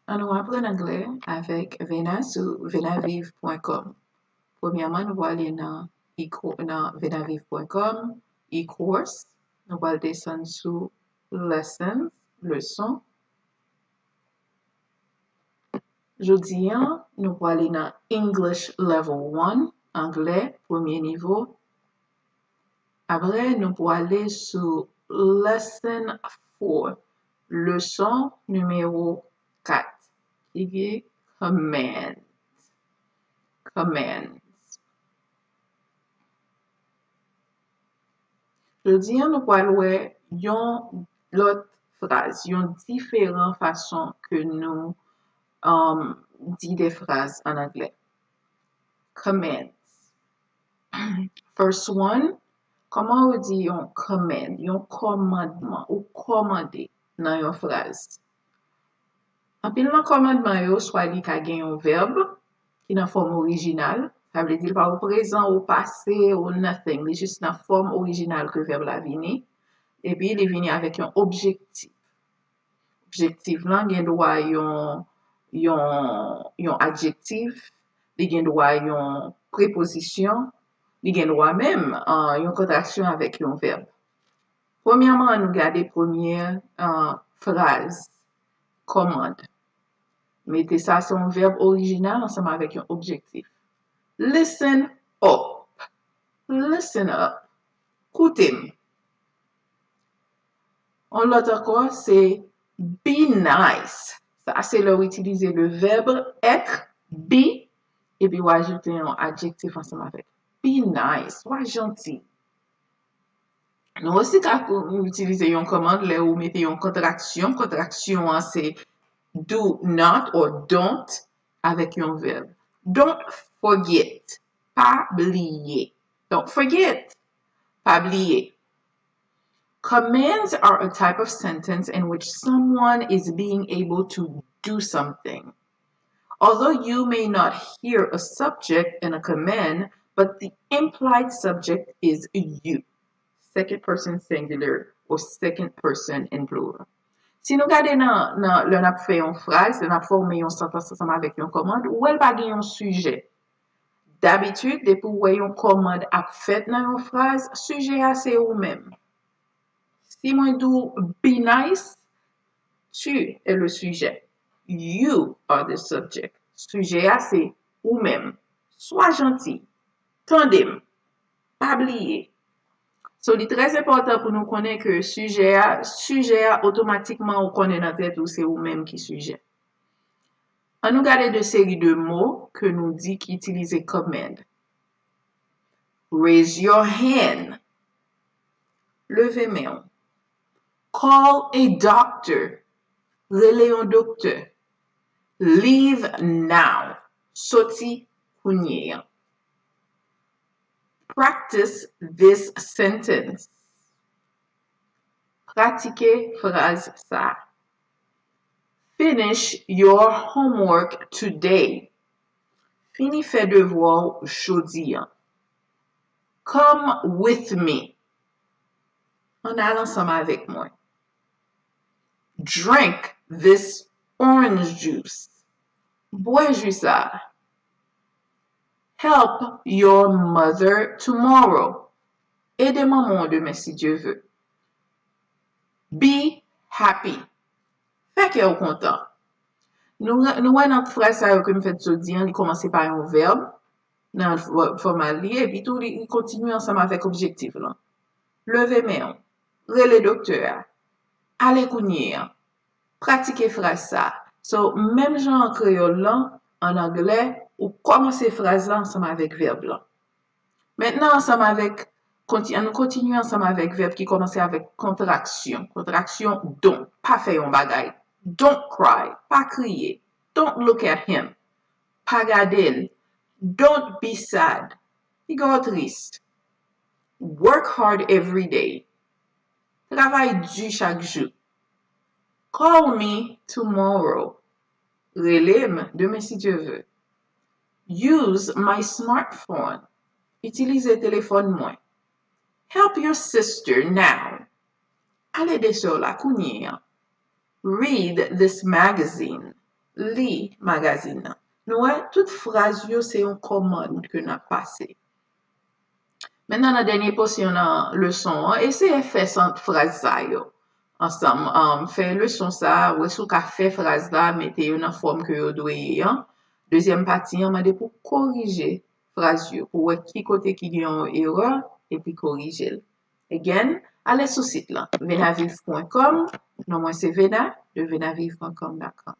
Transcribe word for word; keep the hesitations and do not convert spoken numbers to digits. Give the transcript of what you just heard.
An nou aprann anglè avèk Vena sou venaviv pwen kòm. Premyèman, nou pwale nan e-course, nan venaviv pwen kòm, e-course. Nou pral desann sou lessons, leson. Jodi a, nou pwale nan English Level one, anglè, premye nivo. Apre, nou pwale sou Lesson four, leson nimewo kat, ki gen command. Commands. Jodi a, nou pral wè yon lòt fraz, yon diferan fason ke nou um, di de fraz an anglè. Commands. First one, kòman yo di yon command, yon kòmandman, ou kòmande nan yon fraz? Anpil nan kòmandman yo, swa li ka gen yon vèb ki nan fòm orijinal, sa vle di l pa o prezan, o pase, o nothing, li jis nan fòm orijinal ke vèb la vini, epi li vini avèk yon objektif. Objektif lan gen dwa yon, yon, yon adjektif, li gen dwa yon prepozisyon, li gen dwa menm uh, yon kontraksyon avèk yon vèb. Premyèman, an nou gade premye uh, fraz, command. Mete sa se yon vèb orijinal ansanm avèk yon objektif. Listen up. Listen up. Koute m. Yon lòt ankò, se be nice. Sa se lè w itilize le verb être, be, epi w ajoute yon adjektif ansanm avèk. Be nice, swa janti. Nou osi ka itilize yon command lè ou mete yon kontraksyon. Kontraksyon an se do not or don't avèk yon vèb. Don't forget. Pa bliye. Don't forget. Pa bliye. Commands are a type of sentence in which someone is being able to do something. Although you may not hear a subject in a command, but the implied subject is you. Second person singular or second person in plural. Si nou gade nan, nan lè n ap fè yon fraz, lè n ap fòme yon santans ansanm avèk yon kòmand, ou wè l pa gen yon sijè. Dabitid, depi w wè yon kòmand ap fèt nan yon fraz, sijè a se ou menm. Si mwen di w be nice, tu es le sujet. You are the subject. Sijè a se ou menm. Swa janti. Tande m. Pa bliye. So, li trè enpòtan pou nou konnen ke sijè a, sijè a otomatikman ou konnen nan tèt ou se ou menm ki sijè. An nou gade de seri de mo ke nou di ki itilize command. Raise your hand. Leve men w. Call a doctor. Rele yon doktè. Leave now. Soti kounye a. Practice this sentence. Pratike fraz sa. Finish your homework today. Fini fè devwa w jodi a. Come with me. Ann al ansanm avèk mwen. Drink this orange juice. Bwè ji sa a. Help your mother tomorrow. Ede manman w demen si Dye ve. Be happy. Fè kè w kontan. Nou, nou wè nan fraz sa yo ke m fèt jodi a, li kòmanse pa yon vèb nan fò- fòmal li, epi tou li, li kontinye ansanm avèk objektif lan. Leve men w. Rele doktè a. Ale kounye a. Pratike fraz sa. So, menm jan an kreyòl lan, an anglè, ou kòmanse fraz la ansanm avèk vèb lan. Mentnan, ansanm avèk, konti- an nou kontinye ansanm avèk vèb ki kòmanse avèk kontraksyon. Kontraksyon don't. Pa fè yon bagay. Don't cry. Pa kriye. Don't look at him. Pa gade l. Don't be sad. Piga w tris. Work hard every day. Travay di chak jou. Call me tomorrow. Rele m demen si Dye ve. Use my smartphone. Itilize telefòn mwen. Help your sister now. Al ede sè w la kounye a. Read this magazine. li magazin nan. Nou wè, tout fraz yo se yon kòmand ke n ap pase. Mentnan, nan dènye pòsyon nan leson an, eseye fè sant fraz sa yo ansanm. Um, fè leson sa a, wè si w ka fè fraz la, mete yo nan fòm ke yo dwe ye an. Dezyèm pati an, mande pou korije fraz yo, pou wè ki kote ki gen yon erè, epi korije l. Again, ale sou sit lan, venaviv pwen kòm, non mwen se Vena, de venaviv pwen kòm dot kòm.